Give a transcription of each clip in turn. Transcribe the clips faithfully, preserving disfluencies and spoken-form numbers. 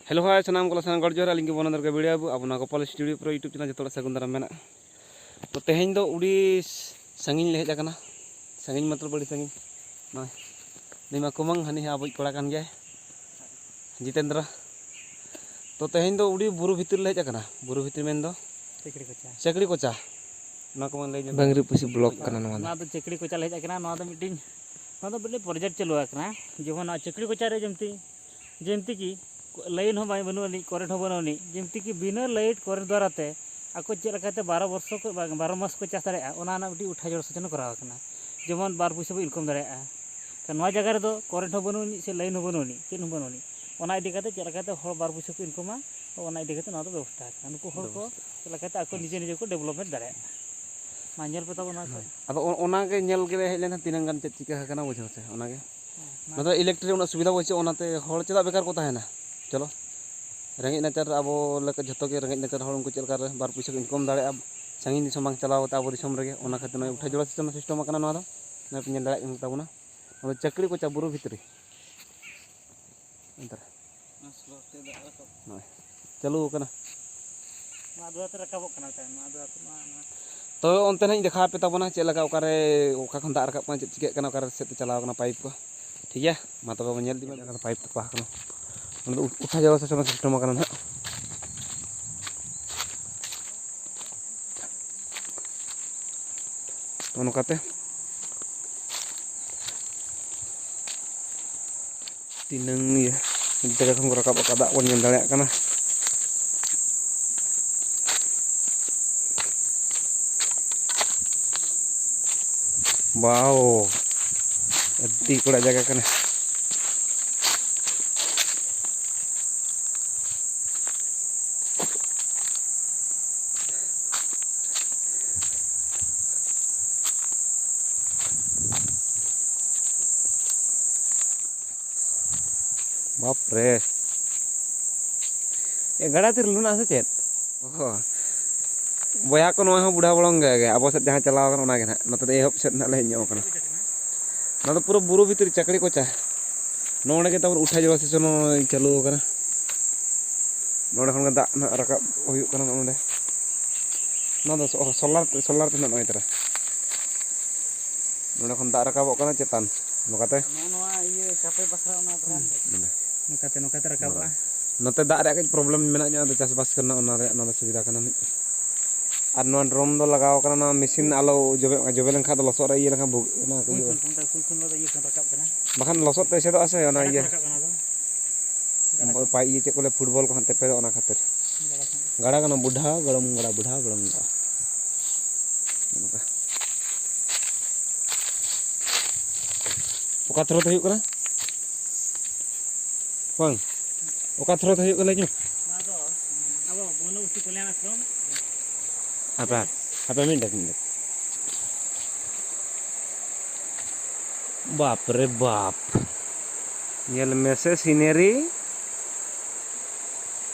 Hello, hi, ᱥᱟᱱᱟᱢ ᱠᱚ ᱥᱟᱱᱟᱢ ᱜᱚᱰ ᱡᱚᱦᱟᱨ᱾ ᱟᱹᱞᱤᱧ ᱜᱮ ᱵᱚᱱᱚ ᱫᱩᱨᱜᱟ ᱵᱤᱲᱤ ᱵᱟᱹᱵᱩ, ᱟᱵᱚ ᱱᱚᱣᱟ Gopal Studio Pro YouTube channel ᱡᱚᱛᱚ ᱦᱚᱲ ᱥᱟᱹᱜᱩᱱ ᱫᱟᱨᱟᱢ ᱢᱮᱱᱟᱜᱼᱟ᱾ ᱛᱚ ᱛᱮᱦᱮᱧ ᱫᱚ ᱟᱹᱰᱤ ᱥᱟᱺᱜᱤᱧ ᱞᱮ ᱦᱮᱡ ᱟᱠᱟᱱᱟ, ᱥᱟᱺᱜᱤᱧ ᱢᱚᱛᱞᱚᱵ ᱟᱹᱰᱤ ᱥᱟᱺᱜᱤᱧ᱾ ᱱᱚᱜᱼᱚᱭ ᱱᱩᱭ ᱢᱟ ᱠᱩᱢᱟᱹᱝ, ᱦᱟᱹᱱᱤ ᱦᱚᱸ ᱟᱵᱚᱭᱤᱡ ᱠᱚᱲᱟ ᱠᱟᱱ ᱜᱮᱭᱟᱭ, ᱡᱤᱛᱮᱱᱫᱨᱚ᱾ ᱛᱚ ᱛᱮᱦᱮᱧ ᱫᱚ ᱟᱹᱰᱤ ᱵᱩᱨᱩ ᱵᱷᱤᱛᱤᱨ ᱞᱮ ᱦᱮᱡ ᱟᱠᱟᱱᱟ᱾ ᱵᱩᱨᱩ ᱵᱷᱤᱛᱤᱨ ᱢᱮᱱᱫᱚ ᱪᱟᱹᱠᱲᱤ ᱠᱚᱪᱟ᱾ ᱪᱟᱹᱠᱲᱤ ᱠᱚᱪᱟ, ᱱᱚᱣᱟ ᱠᱚᱢᱟ ᱞᱟᱹᱭ ᱧᱚᱜ ᱵᱟᱝᱨᱤ ᱯᱩᱥᱤ block ᱠᱟᱱᱟ ᱱᱚᱣᱟ ᱫᱚ᱾ ᱱᱚᱣᱟ ᱫᱚ ᱪᱟᱹᱠᱲᱤ ᱠᱚᱪᱟ ᱞᱮ ᱦᱮᱡ ᱟᱠᱟᱱᱟ᱾ ᱱᱚᱣᱟ ᱫᱚ ᱢᱤᱫᱴᱤᱱ, ᱱᱚᱣᱟ ᱫᱚ ᱢᱤᱫᱴᱤᱡ project ᱪᱟᱹᱞᱩ ᱟᱠᱟᱱᱟ᱾ ᱡᱮᱢᱚᱱ ᱱᱚᱣᱟ ᱪᱟᱹᱠᱲᱤ ᱠᱚᱪᱟ ᱨᱮ ᱡᱮᱢᱛᱤ, ᱡᱮᱢᱛᱤ ᱠᱤ ᱞᱟᱭᱤᱱ ᱦᱚᱸ ᱵᱟᱭ, ᱵᱟᱹᱱᱩᱜ ᱟᱹᱱᱤᱡ, ᱠᱟᱨᱮᱱᱴ ᱦᱚᱸ ᱵᱟᱹᱱᱩᱜ ᱟᱹᱱᱤᱡ, ᱡᱮᱢᱛᱤ ᱠᱤ ᱵᱤᱱᱟᱹ ᱞᱟᱭᱤᱴ ᱠᱟᱨᱮᱱᱴ ᱫᱣᱟᱨᱟ ᱛᱮ ᱟᱠᱚ ᱪᱮᱫ ᱞᱮᱠᱟᱛᱮ ᱵᱟᱨᱚ ᱵᱚᱨᱥᱚ ᱠᱚ, ᱵᱟᱝ, ᱵᱟᱨᱚ ᱢᱟᱥ ᱠᱚ ᱪᱟᱥ ᱫᱟᱲᱮᱭᱟᱜᱼᱟ, ᱚᱱᱟ ᱨᱮᱱᱟᱜ ᱢᱤᱫᱴᱤᱡ ᱩᱴᱷᱟᱹ ᱡᱚᱲ ᱥᱮᱪᱚᱱ ᱠᱚᱨᱟᱣ ᱟᱠᱟᱱᱟ᱾ ᱡᱮᱢᱚᱱ ᱵᱟᱨ ᱯᱩᱭᱥᱟᱹ ᱵᱚ income ᱫᱟᱲᱮᱭᱟᱜᱼᱟ᱾ ᱠᱷᱟᱱ ᱱᱚᱣᱟ ᱡᱟᱭᱜᱟ ᱨᱮᱫᱚ ᱠᱟᱨᱮᱱᱴ ᱦᱚᱸ ᱵᱟᱹᱱᱩᱜ ᱟᱹᱱᱤᱡ ᱥᱮ ᱞᱟᱭᱤᱱ ᱦᱚᱸ ᱵᱟᱹᱱᱩᱜ ᱟᱹᱱᱤᱡ, ᱪᱮᱫ ᱦᱚᱸ ᱵᱟᱹᱱᱩᱜ ᱟᱹᱱᱤᱡ᱾ ᱚᱱᱟ ᱤᱫᱤ ᱠᱟᱛᱮ ᱪᱮᱫ ᱞᱮᱠᱟᱛᱮ ᱦᱚᱲ ᱵᱟᱨ ᱯᱩᱭᱥᱟᱹ ᱠᱚ ᱤᱱᱠᱟᱢᱟ, ᱚᱱᱟ ᱤᱫᱤ ᱠᱟᱛᱮ ᱱᱚᱣᱟ ᱫᱚ ᱵᱮᱵᱚᱥᱛᱷᱟ ᱟᱠᱟᱱᱟ᱾ ᱱᱩᱠᱩ ᱦᱚᱲ ᱠᱚ ᱵᱮᱵᱚᱥᱛᱷᱟ᱾ ᱪᱮᱫ ᱞᱮᱠᱟᱛᱮ ᱟᱠᱚ ᱱᱤᱡᱮ ᱱᱤᱡᱮ ᱠᱚ development ᱫᱟᱲᱮᱭᱟᱜᱼᱟ᱾ ᱢᱟ ᱧᱮᱞ ᱯᱮ ᱛᱟᱵᱚᱱ ᱱᱚᱣᱟ ᱠᱚ᱾ ᱦᱳᱭ᱾ ᱟᱫᱚ ᱚ-, ᱚᱱᱟᱜᱮ ᱧᱮᱞ ᱜᱮᱞᱮ ᱦᱮᱡ ᱞᱮᱱᱟ, ᱛᱤᱱᱟᱹᱝ ᱜᱟᱱ ᱪᱮᱫ ᱪᱤᱠᱟᱹ ᱟᱠᱟᱱᱟ, ᱵᱩᱡᱷᱟᱹᱣ ᱥᱮ, ᱚᱱᱟᱜᱮ᱾ ᱦᱮᱸ, ᱢᱟ᱾ ᱱᱚᱛᱮ electric ᱩᱱᱟᱹᱜ ᱥᱩᱵᱤᱫᱷᱟ ᱵᱟᱹᱪᱩᱜᱼᱟ, ᱚᱱᱟᱛᱮ ᱦᱚᱲ ᱪᱮᱫᱟᱜ ᱵᱮᱠᱟᱨ ᱠᱚ ᱛᱟᱦᱮᱱᱟ? ᱪᱚᱞᱚ, ᱨᱮᱸᱜᱮᱡ ᱱᱟᱪᱟᱨ ᱟᱵᱚ ᱞᱮᱠᱟ ᱡᱷᱚᱛᱚ ᱜᱮ ᱨᱮᱸᱜᱮᱡ ᱱᱟᱪᱟᱨ ᱦᱚᱲ, ᱩᱱᱠᱩ ᱪᱮᱫ ᱞᱮᱠᱟ ᱨᱮ ᱵᱟᱨ ᱯᱩᱭᱥᱟᱹ ᱠᱚ income ᱫᱟᱲᱮᱭᱟᱜᱼᱟ, ᱥᱟᱺᱜᱤᱧ ᱫᱤᱥᱚᱢ ᱵᱟᱝ ᱪᱟᱞᱟᱣ ᱠᱟᱛᱮ ᱟᱵᱚ ᱫᱤᱥᱚᱢ ᱨᱮᱜᱮ, ᱚᱱᱟ ᱠᱷᱟᱹᱛᱤᱨ ᱱᱚᱜᱼᱚᱭ ᱩᱴᱷᱟᱹ ᱡᱚᱲᱟ system, system ᱟᱠᱟᱱᱟ ᱱᱚᱣᱟ ᱫᱚ᱾ ᱱᱚᱜᱼᱚᱭ ᱯᱮ ᱧᱮᱞ ᱫᱟᱲᱮᱭᱟᱜ ᱠᱟᱱ ᱛᱟᱵᱚᱱᱟ, ᱱᱚᱣᱟ ᱫᱚ ᱪᱟᱹᱠᱲᱤ ᱠᱚᱪᱟ ᱵᱩᱨᱩ ᱵᱷᱤᱛᱨᱤ᱾ ᱚᱱᱛᱮ ᱨᱮ᱾ ᱚᱱᱟ slow ᱛᱮ ᱫᱟᱜ ᱨᱟᱠᱟᱵ᱾ ᱱᱚᱜᱼᱚᱭ ᱪᱟᱹᱞᱩ ᱟᱠᱟᱱᱟ᱾ ᱱᱚᱣᱟ ᱫᱩᱣᱟᱨ ᱛᱮ ᱨᱟᱠᱟᱵᱚᱜ ᱠᱟᱱᱟ ᱛᱟᱭᱚᱢ, ᱱᱚᱣᱟ ᱫᱩᱣᱟᱨ ᱛᱮ, ᱱᱚᱣᱟ, ᱱᱚᱣᱟ᱾ ᱛᱚ ᱚᱱᱛᱮ ᱱᱟᱜ ᱤᱧ ᱫᱮᱠᱷᱟᱣ ᱟᱯᱮ ᱛᱟᱵᱚᱱᱟ, ᱪᱮᱫ ᱞᱮᱠᱟ, ᱚᱠᱟᱨᱮ, ᱚᱠᱟ ᱠᱷᱚᱱ ᱫᱟᱜ ᱨᱟᱠᱟᱵ ᱠᱟᱱᱟ, ᱪᱮᱫ ᱪᱤᱠᱟᱹᱜ ᱠᱟᱱᱟ, ᱚᱠᱟᱨᱮ ᱥᱮᱫ ᱛᱮ ᱪᱟᱞᱟᱣ ᱠᱟᱱᱟ ᱯᱟᱭᱤᱯ ᱠᱚ᱾ ᱴᱷᱤᱠ ᱜᱮᱭᱟ, ᱢᱟ ᱛᱚᱵᱮ ᱵᱚᱱ ᱧᱮᱞ ᱤᱫᱤ ᱢᱟ᱾ ᱚᱱᱟ ᱫᱚ ᱩᱴᱷᱟ ᱡᱚᱲᱟ system, system ᱟᱠᱟᱱᱟ ᱱᱟᱦᱟᱜ᱾ ᱱᱚᱜᱼᱚ ᱱᱚᱝᱠᱟᱛᱮ ᱛᱤᱱᱟᱹᱝ ᱤᱭᱟᱹ ᱡᱟᱭᱜᱟ ᱠᱷᱚᱱ ᱠᱚ ᱨᱟᱠᱟᱵ ᱟᱠᱟᱫ ᱫᱟᱜ ᱵᱚᱱ ᱧᱮᱞ ᱫᱟᱲᱮᱭᱟᱜ ᱠᱟᱱᱟ᱾ ᱵᱟᱣ, ᱟᱹᱰᱤ ᱠᱚᱲᱟ ᱡᱟᱭᱜᱟ ᱠᱟᱱᱟ᱾ ᱵᱟᱯ ᱨᱮ! ᱮ, ᱜᱟᱰᱟ ᱛᱤᱨᱮ ᱞᱩᱱᱟ ᱥᱮ ᱪᱮᱫ? ᱚᱦᱚ᱾ ᱵᱚᱭᱦᱟ ᱠᱚ, ᱱᱚᱣᱟ ᱦᱚᱸ ᱵᱩᱰᱷᱟ ᱵᱚᱲᱚᱝ ᱜᱮ, ᱟᱵᱚ ᱥᱮᱫ ᱡᱟᱦᱟᱸ ᱪᱟᱞᱟᱣ ᱠᱟᱱᱟ, ᱚᱱᱟ ᱜᱮ ᱱᱟᱦᱟᱜ᱾ ᱱᱚᱛᱮ ᱫᱚ ᱮᱦᱚᱵ ᱥᱮᱫ ᱱᱟᱦᱟᱜ ᱞᱮ ᱦᱮᱡ ᱧᱚᱜ ᱠᱟᱱᱟ᱾ ᱱᱚᱣᱟ ᱫᱚ ᱯᱩᱨᱟᱹ ᱵᱩᱨᱩ ᱵᱷᱤᱛᱨᱤ, ᱪᱟᱠᱲᱤ ᱠᱚᱪᱟ᱾ ᱱᱚᱜᱼᱚ ᱱᱚᱰᱮ ᱜᱮ ᱛᱟᱵᱚᱱ ᱩᱴᱷᱟ ᱡᱚᱲᱟ ᱥᱮᱥᱚᱱ ᱦᱚᱸ ᱪᱟᱹᱞᱩ ᱟᱠᱟᱱᱟ᱾ ᱱᱚᱸᱰᱮ ᱠᱷᱚᱱ ᱜᱮ ᱫᱟᱜ ᱱᱟᱜ ᱨᱟᱠᱟᱵ ᱦᱩᱭᱩᱜ ᱠᱟᱱᱟ ᱱᱚᱜᱼᱚ ᱱᱚᱸᱰᱮ᱾ ᱱᱚᱣᱟ ᱫᱚ ᱥᱳ-, ᱥᱳᱞᱟᱨ ᱛᱮ, ᱥᱳᱞᱟᱨ ᱛᱮ ᱱᱟᱜ ᱱᱚᱜᱼᱚᱭ ᱛᱟᱨᱟ᱾ ᱱᱚᱸᱰᱮ ᱠᱷᱚᱱ ᱫᱟᱜ ᱨᱟᱠᱟᱵᱚᱜ ᱠᱟᱱᱟ ᱪᱮᱛᱟᱱ ᱱᱚᱝᱠᱟᱛᱮ᱾ ᱱᱚᱜᱼᱚ ᱱᱚᱣᱟ ᱤᱭᱟᱹ ᱪᱟᱯᱮ ᱵᱟᱠᱷᱨᱟ ᱚᱱᱟ ᱫᱷᱟᱨᱮ ᱨᱮ᱾ ᱱᱚᱸᱰᱮ᱾ ᱱᱚᱝᱠᱟᱛᱮ, ᱱᱚᱝᱠᱟᱛᱮ ᱨᱟᱠᱟᱵᱚᱜᱼᱟ᱾ ᱱᱚᱛᱮ ᱫᱟᱜ ᱨᱮᱭᱟᱜ ᱠᱟᱹᱡ problem ᱢᱮᱱᱟᱜ ᱧᱚᱜ, ᱟᱫᱚ ᱪᱟᱥᱵᱟᱥ ᱠᱚᱨᱮᱱᱟᱜ ᱚᱱᱟ ᱨᱮᱭᱟᱜ, ᱚᱱᱟ ᱫᱚ ᱥᱩᱵᱤᱫᱷᱟ ᱠᱟᱱᱟ ᱢᱤᱫ᱾ ᱟᱨ ᱱᱚᱣᱟ ᱰᱨᱚᱢ ᱫᱚ ᱞᱟᱜᱟᱣ ᱠᱟᱱᱟ ᱱᱚᱣᱟ ᱢᱮᱥᱤᱱ ᱟᱞᱚ ᱡᱚᱵᱮ, ᱡᱚᱵᱮ ᱞᱮᱱᱠᱷᱟᱱ ᱫᱚ ᱞᱚᱥᱚᱫ ᱨᱮ ᱤᱭᱟᱹ ᱞᱮᱱᱠᱷᱟᱱ ᱵᱷᱩᱜ-, ᱚᱱᱟ ᱠᱚ ᱠᱩᱸᱭ ᱤᱭᱟᱹ᱾ ᱠᱷᱚᱱ, ᱚᱱᱛᱮ ᱠᱩᱸᱭ ᱠᱷᱚᱱ ᱫᱚ ᱤᱭᱟᱹ ᱠᱷᱚᱱ ᱨᱟᱠᱟᱵ ᱠᱟᱱᱟ᱾ ᱵᱟᱠᱷᱟᱱ ᱞᱚᱥᱚᱫ ᱛᱮ ᱮᱥᱮᱫᱚᱜᱼᱟ ᱥᱮ, ᱚᱱᱟ ᱜᱟᱰᱟ ᱤᱭᱟᱹ᱾ ᱠᱷᱚᱱ ᱨᱟᱠᱟᱵ ᱠᱟᱱᱟ ᱫᱚ᱾ ᱜᱟᱰᱟ ᱠᱷᱚᱱ᱾ ᱯᱟᱭ-, ᱤᱭᱟᱹ ᱪᱮᱫ ᱠᱚ ᱞᱟᱹᱭᱟ, ᱯᱷᱩᱴᱵᱚᱞ ᱠᱚ ᱦᱟᱱᱛᱮ ᱯᱷᱮᱰᱚᱜ, ᱚᱱᱟ ᱠᱷᱟᱹᱛᱤᱨ᱾ ᱜᱟᱰᱟ ᱠᱷᱚᱱ᱾ ᱜᱟᱰᱟ ᱠᱟᱱᱟ, ᱵᱩᱰᱷᱟ ᱜᱟᱲᱚᱢ ᱜᱟᱰᱟ, ᱵᱩᱰᱷᱟ ᱜᱟᱲᱚᱢ ᱜᱟᱰᱟ᱾ ᱱᱚᱝᱠᱟ᱾ ᱚᱠᱟ ᱛᱷᱨᱳ ᱛᱮ ᱦᱩᱭᱩᱜ ᱠᱟᱱᱟ? ᱵᱟᱝ, ᱚᱠᱟ ᱛᱷᱨᱳ ᱛᱮ ᱦᱩᱭᱩᱜ ᱠᱟᱱᱟ ᱧᱩ? ᱱᱚᱣᱟ ᱫᱚ ᱟᱵᱚ ᱵᱚᱱᱚᱵᱚᱥᱛᱤ ᱠᱚᱞᱭᱟᱬ ᱟᱥᱨᱚᱢ᱾ ᱦᱟᱯᱮ, ᱦᱟᱯᱮ ᱢᱤᱫ ᱰᱟᱠ, ᱢᱤᱫ ᱰᱟᱠ᱾ ᱵᱟᱯ ᱨᱮ ᱵᱟᱯ, ᱧᱮᱞ ᱢᱮᱥᱮ scenery᱾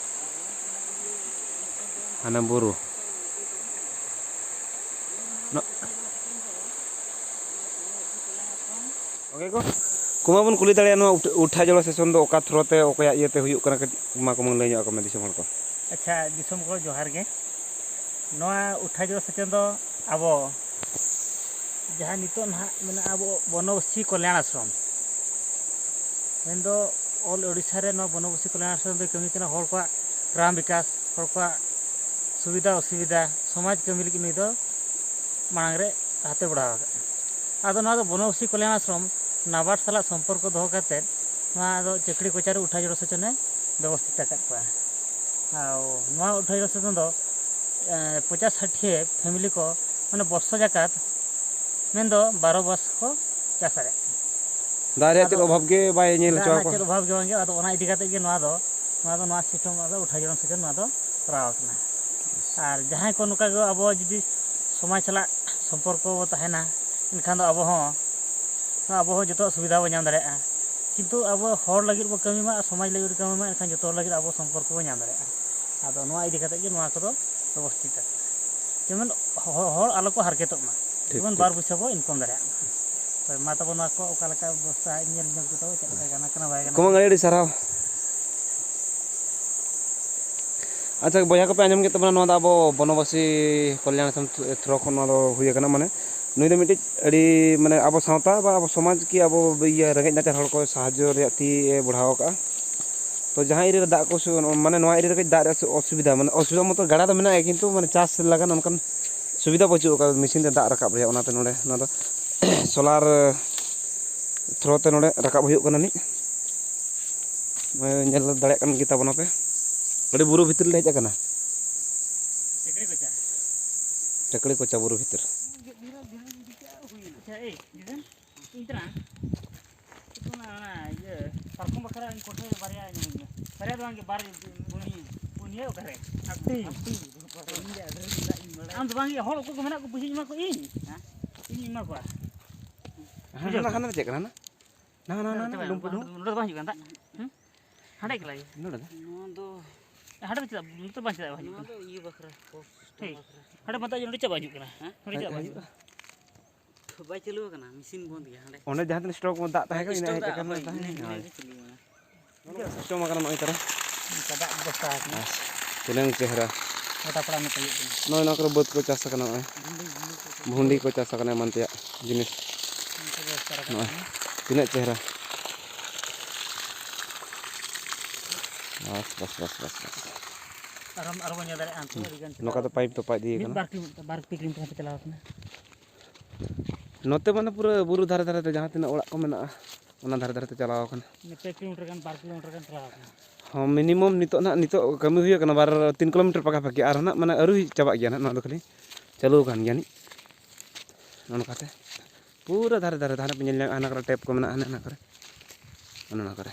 ᱦᱟᱱᱮ ᱵᱩᱨᱩ᱾ ᱱᱚ-, ᱜᱚᱝᱠᱮ ᱠᱚ, ᱠᱚᱢᱟ ᱵᱚᱱ ᱠᱩᱞᱤ ᱫᱟᱲᱮᱭᱟᱜᱼᱟ, ᱱᱚᱣᱟ ᱩᱴ-, ᱩᱴᱷᱟ ᱡᱚᱲᱟ ᱥᱮᱥᱚᱱ ᱫᱚ ᱚᱠᱟ ᱛᱷᱨᱳ ᱛᱮ, ᱚᱠᱚᱭᱟᱜ ᱤᱭᱟᱹᱛᱮ ᱦᱩᱭᱩᱜ ᱠᱟᱱᱟ? ᱠᱟᱹᱴᱤᱡ ᱠᱚᱢᱟ ᱠᱚᱢᱟ ᱞᱟᱹᱭ ᱧᱚᱜ ᱟᱠᱚ ᱢᱮ ᱫᱤᱥᱚᱢ ᱦᱚᱲ ᱠᱚ᱾ ᱟᱪᱪᱷᱟ, ᱫᱤᱥᱚᱢ ᱠᱚ ᱡᱚᱦᱟᱨ ᱜᱮ᱾ ᱱᱚᱣᱟ ᱩᱴᱷᱟ ᱡᱚᱲᱟ ᱥᱮᱥᱚᱱ ᱫᱚ ᱟᱵᱚ ᱡᱟᱦᱟᱸ ᱱᱤᱛᱚᱜ ᱱᱟᱦᱟᱜ ᱢᱮᱱᱟᱜᱼᱟ ᱟᱵᱚ ᱵᱚᱱᱚᱵᱚᱥᱤ ᱠᱚᱞᱭᱟᱬ ᱟᱥᱨᱚᱢ, ᱢᱮᱱᱫᱚ all ᱳᱰᱤᱥᱟ ᱨᱮ ᱱᱚᱣᱟ ᱵᱚᱱᱚᱵᱚᱥᱤ ᱠᱚᱞᱭᱟᱬ ᱟᱥᱨᱚᱢ ᱫᱚᱭ ᱠᱟᱹᱢᱤ ᱠᱟᱱᱟ ᱦᱚᱲ ᱠᱚᱣᱟᱜ ᱜᱨᱟᱢ ᱵᱤᱠᱟᱥ, ᱦᱚᱲ ᱠᱚᱣᱟᱜ ᱥᱩᱵᱤᱫᱷᱟ ᱚᱥᱩᱵᱤᱫᱷᱟ, ᱥᱚᱢᱟᱡᱽ ᱠᱟᱹᱢᱤ ᱞᱟᱹᱜᱤᱫ ᱱᱩᱭ ᱫᱚ ᱢᱟᱲᱟᱝ ᱨᱮ ᱦᱟᱛᱮ ᱵᱟᱲᱟᱣ ᱟᱠᱟᱫᱼᱟ᱾ ᱟᱫᱚ ᱱᱚᱣᱟ ᱫᱚ ᱵᱚᱱᱚᱵᱚᱥᱤ ᱠᱚᱞᱭᱟᱬ ᱟᱥᱨᱚᱢ ᱱᱟᱵᱟᱨᱰ ᱥᱟᱞᱟᱜ ᱥᱚᱢᱯᱚᱨᱠᱚ ᱫᱚᱦᱚ ᱠᱟᱛᱮᱫ ᱱᱚᱣᱟ ᱫᱚ ᱪᱟᱹᱠᱨᱤ ᱠᱚᱪᱟᱨᱤ ᱩᱴᱷᱟ ᱡᱚᱲᱟ ᱥᱮᱪᱚᱱᱮ ᱵᱮᱵᱚᱥᱛᱷᱤᱛ ᱟᱠᱟᱫ ᱠᱚᱣᱟ᱾ ᱟᱨ ᱱᱚᱣᱟ ᱩᱴᱷᱟ ᱡᱚᱲᱟ ᱥᱮᱪᱚᱱ ᱫᱚ, ᱮ, ᱯᱚᱪᱟᱥ ᱥᱟᱴᱷᱤ family ᱠᱚ ᱢᱟᱱᱮ ᱵᱚᱨᱥᱚ ᱡᱟᱠᱟᱛ ᱢᱮᱱᱫᱚ ᱵᱟᱨᱚ ᱢᱟᱥ ᱠᱚ ᱪᱟᱥ ᱫᱟᱲᱮᱭᱟᱜ ᱠᱟᱱᱟ᱾ ᱫᱟᱜ ᱨᱮᱭᱟᱜ ᱟᱫᱚ ᱪᱮᱫ ᱚᱵᱷᱟᱵᱽ ᱜᱮ ᱵᱟᱭ ᱧᱮᱞ ᱫᱟᱜ ᱦᱚᱪᱚ ᱨᱮᱱᱟᱜ ᱟᱠᱚᱣᱟ᱾ ᱪᱮᱫ ᱚᱵᱷᱟᱵᱽ ᱜᱮ ᱵᱟᱝ ᱦᱩᱭᱩᱜᱼᱟ᱾ ᱟᱫᱚ ᱚᱱᱟ ᱤᱫᱤ ᱠᱟᱛᱮᱫ ᱜᱮ ᱱᱚᱣᱟ ᱫᱚ, ᱱᱚᱣᱟ ᱫᱚ ᱱᱚᱣᱟ system ᱟᱫᱚ ᱩᱴᱷᱟ ᱡᱚᱲᱟ ᱥᱮᱪᱚᱱ ᱱᱚᱣᱟ ᱫᱚ ᱠᱚᱨᱟᱣ ᱟᱠᱟᱱᱟ᱾ ᱟᱨ ᱡᱟᱦᱟᱸᱭ ᱠᱚ ᱱᱚᱝᱠᱟ ᱜᱮ ᱟᱵᱚ ᱡᱩᱫᱤ ᱥᱚᱢᱟᱡᱽ ᱥᱟᱞᱟᱜ ᱥᱚᱢᱯᱚᱨᱠᱚ ᱵᱚ ᱛᱟᱦᱮᱱᱟ, ᱮᱱᱠᱷᱟᱱ ᱫᱚ ᱟᱵᱚ ᱦᱚᱸ, ᱟᱵᱚ ᱦᱚᱸ ᱡᱚᱛᱚᱣᱟᱜ ᱥᱩᱵᱤᱫᱷᱟ ᱵᱚᱱ ᱧᱟᱢ ᱫᱟᱲᱮᱭᱟᱜᱼᱟ᱾ ᱠᱤᱱᱛᱩ ᱟᱵᱚ ᱦᱚᱲ ᱞᱟᱹᱜᱤᱫ ᱵᱚ ᱠᱟᱹᱢᱤ ᱢᱟ ᱟᱨ ᱥᱚᱢᱟᱡᱽ ᱞᱟᱹᱜᱤᱫ ᱵᱚ ᱠᱟᱹᱢᱤ ᱢᱟ, ᱮᱱᱠᱷᱟᱱ ᱡᱚᱛᱚ ᱦᱚᱲ ᱞᱟᱹᱜᱤᱫ ᱟᱵᱚ ᱥᱚᱢᱯᱚᱨᱠᱚ ᱵᱚᱱ ᱧᱟᱢ ᱫᱟᱲᱮᱭᱟᱜᱼᱟ᱾ ᱟᱫᱚ ᱱᱚᱣᱟ ᱤᱫᱤ ᱠᱟᱛᱮᱫ ᱜᱮ ᱱᱚᱣᱟ ᱠᱚᱫᱚ ᱵᱮᱵᱚᱥᱛᱷᱤᱛᱟ᱾ ᱡᱮᱢᱚᱱ ᱦᱚ-, ᱦᱚᱲ ᱟᱞᱚ ᱠᱚ ᱦᱟᱨᱠᱮᱛᱚᱜ ᱢᱟ, ᱴᱷᱤᱠ, ᱡᱮᱢᱚᱱ ᱴᱷᱤᱠ᱾ ᱵᱟᱨ ᱯᱚᱭᱥᱟ ᱵᱚ income ᱫᱟᱲᱮᱭᱟᱜ ᱢᱟ᱾ ᱦᱳᱭ, ᱢᱟ ᱛᱟᱵᱚ ᱱᱚᱣᱟ ᱠᱚ ᱚᱠᱟ ᱞᱮᱠᱟ ᱵᱮᱵᱚᱥᱛᱷᱟ ᱧᱮᱞ ᱧᱚᱜ ᱠᱟᱛᱮ ᱪᱮᱫ ᱞᱮᱠᱟ ᱜᱟᱱ ᱠᱟᱱᱟ ᱵᱟᱭ ᱜᱟᱱ ᱠᱚᱢᱟ ᱠᱟᱱᱟ᱾ ᱟᱹᱰᱤ ᱟᱹᱰᱤ ᱥᱟᱨᱦᱟᱣ᱾ ᱟᱪᱪᱷᱟ ᱵᱚᱭᱦᱟ ᱠᱚᱯᱮ ᱟᱸᱡᱚᱢ ᱠᱮᱫ ᱛᱟᱵᱚᱱᱟ, ᱱᱚᱣᱟ ᱫᱚ ᱟᱵᱚ ᱵᱚᱱᱚᱵᱟᱥᱤ ᱠᱚᱞᱭᱟᱬ ᱥᱚᱢ-, ᱛᱷᱨᱚ ᱠᱷᱚᱱ ᱱᱚᱣᱟ ᱫᱚ ᱦᱩᱭ ᱟᱠᱟᱱᱟ᱾ ᱢᱟᱱᱮ ᱱᱩᱭ ᱫᱚ ᱢᱤᱫᱴᱤᱡ ᱟᱹᱰᱤ, ᱢᱟᱱᱮ ᱟᱵᱚ ᱥᱟᱶᱛᱟ ᱵᱟ ᱟᱵᱚ ᱥᱚᱢᱟᱡᱽ ᱠᱤ ᱟᱵᱚ ᱤᱭᱟᱹ ᱨᱮᱸᱜᱮᱡ ᱱᱟᱪᱟᱨ ᱦᱚᱲ ᱠᱚ ᱥᱟᱦᱟᱡᱽᱡᱚ ᱨᱮᱭᱟᱜ ᱛᱤ ᱮ ᱵᱟᱲᱦᱟᱣ ᱟᱠᱟᱫᱼᱟ᱾ ᱛᱚ ᱡᱟᱦᱟᱸ ᱮᱨᱤᱭᱟ ᱨᱮ ᱫᱟᱜ ᱠᱚ ᱥᱩ-, ᱢᱟᱱᱮ ᱱᱚᱣᱟ ᱮᱨᱤᱭᱟ ᱨᱮ ᱠᱟᱹᱡ ᱫᱟᱜ ᱨᱮᱭᱟᱜ ᱥᱩ-, ᱚᱥᱩᱵᱤᱫᱷᱟ, ᱢᱟᱱᱮ ᱚᱥᱩᱵᱤᱫᱷᱟ ᱢᱚᱛᱚ ᱜᱟᱰᱟ ᱫᱚ ᱢᱮᱱᱟᱜᱼᱟ, ᱠᱤᱱᱛᱩ ᱢᱟᱱᱮ ᱪᱟᱥ ᱞᱟᱜᱟᱱ ᱚᱱᱠᱟᱱ ᱥᱩᱵᱤᱫᱷᱟ ᱵᱟᱹᱪᱩᱜ ᱟᱠᱟᱫᱟ ᱢᱮᱥᱤᱱ ᱛᱮ ᱫᱟᱜ ᱨᱟᱠᱟᱵ ᱨᱮᱭᱟᱜ᱾ ᱚᱱᱟᱛᱮ ᱱᱚᱰᱮ ᱱᱚᱣᱟ ᱫᱚ ᱥᱳᱞᱟᱨ ᱛᱷᱨᱳ ᱛᱮ ᱱᱚᱰᱮ ᱨᱟᱠᱟᱵ ᱦᱩᱭᱩᱜ ᱠᱟᱱᱟ ᱱᱤᱡ᱾ ᱱᱚᱜᱼᱚᱭ ᱧᱮᱞ ᱫᱟᱲᱮᱭᱟᱜ ᱠᱟᱱ ᱜᱮ ᱛᱟᱵᱚᱱᱟᱯᱮ, ᱟᱹᱰᱤ ᱵᱩᱨᱩ ᱵᱷᱤᱛᱤᱨ ᱞᱮ ᱦᱮᱡ ᱟᱠᱟᱱᱟ᱾ ᱪᱟᱹᱠᱲᱤ ᱠᱚᱪᱟ᱾ ᱪᱟᱹᱠᱲᱤ ᱠᱚᱪᱟ ᱵᱩᱨᱩ ᱵᱷᱤᱛᱤᱨ᱾ ᱟᱪᱪᱷᱟ, ᱮᱭ, ᱡᱤᱵᱮᱱ, ᱤᱧ ᱛᱟᱞᱟᱝ᱾ ᱚᱱᱟ, ᱚᱱᱟ ᱤᱭᱟᱹ, ᱯᱟᱨᱠᱚᱢ ᱵᱟᱠᱷᱨᱟ ᱤᱧ ᱠᱚᱴᱷᱮ ᱵᱟᱨᱭᱟ ᱤᱧ ᱤᱢᱟᱹᱧ ᱢᱮ᱾ ᱵᱟᱨᱭᱟ ᱫᱚ ᱵᱟᱝ ᱜᱮ, ᱵᱟᱨ, ᱯᱩᱱᱭᱟᱹ, ᱯᱩᱱᱭᱟᱹ ᱚᱠᱟᱨᱮ? ᱦᱟᱯᱴᱤ᱾ ᱦᱟᱯᱴᱤ᱾ ᱟᱢ ᱫᱚ ᱵᱟᱝ ᱜᱮ, ᱦᱚᱲ ᱚᱠᱚᱭ ᱠᱚ ᱢᱮᱱᱟᱜ ᱠᱚ, ᱯᱚᱭᱥᱟᱧ ᱮᱢᱟ ᱠᱚ ᱤᱧ? ᱦᱮᱸ? ᱤᱧᱤᱧ ᱮᱢᱟ ᱠᱚᱣᱟ᱾ ᱦᱮᱸ, ᱵᱩᱡᱷᱟᱹᱣ ᱦᱟᱱᱟ, ᱠᱮᱫᱟ? ᱦᱟᱱᱟ ᱫᱚ ᱪᱮᱫ ᱠᱟᱱᱟ? ᱦᱟᱱᱟ, ᱦᱟᱱᱟ, ᱦᱟᱱᱟ, ᱦᱟᱱᱟ, ᱰᱩᱢᱵᱩ, ᱰᱩᱢᱵᱩ᱾ ᱱᱚᱰᱮ ᱫᱚ ᱵᱟᱝ ᱦᱤᱡᱩᱜ ᱠᱟᱱᱟ ᱫᱟᱜ? ᱦᱩᱸ? ᱦᱟᱸᱰᱮ ᱮᱠᱞᱟ ᱜᱮ᱾ ᱱᱚᱰᱮ ᱫᱚ? ᱱᱚᱣᱟ ᱫᱚ ᱦᱟᱸᱰᱮ ᱫᱚ ᱪᱮᱫᱟᱜ, ᱱᱚᱛᱮ ᱵᱟᱝ ᱪᱮᱫᱟᱜ ᱵᱟᱝ ᱦᱤᱡᱩᱜ ᱱᱚᱣᱟ ᱠᱟᱱᱟ? ᱫᱚ ᱤᱭᱟᱹ ᱵᱟᱠᱷᱨᱟ, ᱯᱳᱥᱴ ᱴᱷᱤᱠ᱾ ᱵᱟᱠᱷᱨᱟ᱾ ᱦᱟᱸᱰᱮ ᱢᱟ ᱫᱟᱜ ᱱᱚᱰᱮ ᱪᱮᱫᱟᱜ ᱵᱟᱝ ᱦᱤᱡᱩᱜ ᱠᱟᱱᱟ? ᱦᱮᱸ? ᱱᱚᱰᱮ ᱪᱮᱫᱟᱜ ᱵᱟᱝ ᱦᱤᱡᱩᱜ ᱠᱟᱱᱟ? ᱵᱟᱭ ᱪᱟᱹᱞᱩ ᱟᱠᱟᱱᱟ, ᱢᱮᱥᱤᱱ ᱵᱚᱱᱫ ᱜᱮᱭᱟ ᱦᱟᱸᱰᱮ᱾ ᱚᱸᱰᱮ ᱡᱟᱦᱟᱸ ᱛᱤᱱᱟᱹᱜ ᱥᱴᱚᱠ ᱫᱟᱜ ᱛᱟᱦᱮᱸ ᱠᱟᱱᱟ, ᱤᱱᱟᱹ ᱥᱴᱚᱠ ᱮᱴᱮᱠ ᱫᱟᱜ ᱠᱟᱱ ᱦᱳᱭ, ᱛᱟᱦᱮᱸ᱾ ᱤᱱᱟᱹ ᱦᱳᱭ᱾ ᱜᱮ ᱪᱟᱹᱞᱩ ᱟᱠᱟᱱᱟ᱾ ᱥᱤᱥᱴᱮᱢ ᱟᱠᱟᱱᱟ ᱱᱚᱜᱼᱚᱭ ᱛᱟᱨᱟ᱾ ᱚᱱᱠᱟ ᱫᱟᱜ ᱵᱮᱵᱚᱥᱛᱷᱟ ᱟᱠᱟᱱᱟ᱾ ᱟᱪᱪᱷᱟ, ᱛᱤᱱᱟᱹᱝ ᱪᱮᱦᱨᱟ᱾ ᱜᱚᱴᱟ ᱯᱟᱲᱟ ᱱᱚᱛᱮ ᱦᱩᱭᱩᱜ ᱠᱟᱱᱟ᱾ ᱱᱚᱜᱼᱚᱭ ᱱᱚᱣᱟ ᱠᱚᱨᱮ ᱵᱟᱹᱫᱽ ᱠᱚ ᱪᱟᱥ ᱟᱠᱟᱱᱟ ᱱᱚᱜᱼᱚᱭ᱾ ᱵᱷᱩᱸᱰᱤ, ᱵᱷᱩᱸᱰᱤ ᱠᱚ᱾ ᱵᱷᱩᱸᱰᱤ ᱠᱚ ᱪᱟᱥ ᱟᱠᱟᱱᱟ ᱮᱢᱟᱱ ᱛᱮᱭᱟᱜ ᱡᱤᱱᱤᱥ᱾ ᱚᱱᱠᱟ ᱵᱮᱵᱚᱥᱛᱷᱟ ᱨᱟᱠᱟᱵ ᱱᱚᱜᱼᱚᱭ ᱠᱟᱱᱟ᱾ ᱛᱤᱱᱟᱹᱜ ᱪᱮᱦᱨᱟ᱾ ᱵᱟᱥ, ᱵᱟᱥ, ᱵᱟᱥ, ᱵᱟᱥ, ᱵᱟᱥ᱾ ᱟᱨᱦᱚᱸ, ᱟᱨᱦᱚᱸ ᱵᱚᱱ ᱧᱮᱞ ᱫᱟᱲᱮᱭᱟᱜᱼᱟ, ᱦᱟᱱᱛᱮ ᱦᱩᱸ᱾ ᱟᱹᱰᱤ ᱜᱟᱱ ᱱᱚᱝᱠᱟ ᱪᱟᱞᱟᱣ ᱫᱚ ᱯᱟᱭᱤᱯ ᱛᱚᱯᱟ ᱤᱫᱤ ᱢᱤᱫ ᱠᱟᱱᱟ᱾ ᱵᱟᱨ ᱠᱤᱞᱳᱢᱤᱴᱟᱨ, ᱵᱟᱨ ᱯᱮ ᱠᱤᱞᱳᱢᱤᱴᱟᱨ ᱦᱟᱱᱛᱮ ᱪᱟᱞᱟᱣ ᱠᱟᱱᱟ᱾ ᱱᱚᱛᱮ ᱢᱟᱱᱮ ᱯᱩᱨᱟᱹ ᱵᱩᱨᱩ ᱫᱷᱟᱨᱮ ᱫᱷᱟᱨᱮ ᱛᱮ ᱡᱟᱦᱟᱸ ᱛᱤᱱᱟᱹᱜ ᱚᱲᱟᱜ ᱠᱚ ᱢᱮᱱᱟᱜᱼᱟ, ᱚᱱᱟ ᱫᱷᱟᱨᱮ ᱫᱷᱟᱨᱮ ᱛᱮ ᱪᱟᱞᱟᱣ ᱟᱠᱟᱱᱟ᱾ ᱢᱟᱱᱮ ᱯᱮ ᱠᱤᱞᱳᱢᱤᱴᱟᱨ ᱜᱟᱱ, ᱵᱟᱨ ᱠᱤᱞᱳᱢᱤᱴᱟᱨ ᱜᱟᱱ ᱪᱟᱞᱟᱣ ᱟᱠᱟᱱᱟ᱾ ᱦᱚᱸ, ᱢᱤᱱᱤᱢᱟᱢ ᱱᱤᱛᱚᱜ ᱱᱟᱦᱟᱜ, ᱱᱤᱛᱚᱜ ᱠᱟᱹᱢᱤ ᱦᱩᱭ ᱟᱠᱟᱱᱟ ᱵᱟᱨ, ᱛᱤᱱ ᱠᱤᱞᱳᱢᱤᱴᱟᱨ ᱯᱟᱠᱟ ᱯᱟᱠᱤ, ᱟᱨ ᱱᱟᱦᱟᱜ ᱢᱟᱱᱮ ᱟᱹᱣᱨᱤ ᱪᱟᱵᱟᱜ ᱜᱮᱭᱟ ᱱᱟᱦᱟᱜ, ᱱᱚᱣᱟ ᱫᱚ ᱠᱷᱟᱹᱞᱤ ᱪᱟᱹᱞᱩ ᱟᱠᱟᱱ ᱜᱮᱭᱟ ᱱᱤᱡ᱾ ᱱᱚᱜᱼᱚ ᱱᱚᱝᱠᱟᱛᱮ ᱯᱩᱨᱟᱹ ᱫᱷᱟᱨᱮ ᱫᱷᱟᱨᱮ, ᱫᱷᱟᱨᱮ ᱯᱮ ᱧᱮᱞ ᱧᱟᱢᱮᱫᱼᱟ, ᱦᱟᱱᱟ ᱠᱚᱨᱮ ᱴᱮᱯ ᱠᱚ ᱢᱮᱱᱟᱜᱼᱟ, ᱦᱟᱱᱟ, ᱦᱟᱱᱟ ᱠᱚᱨᱮ, ᱚᱱᱮ ᱚᱱᱟ ᱠᱚᱨᱮ᱾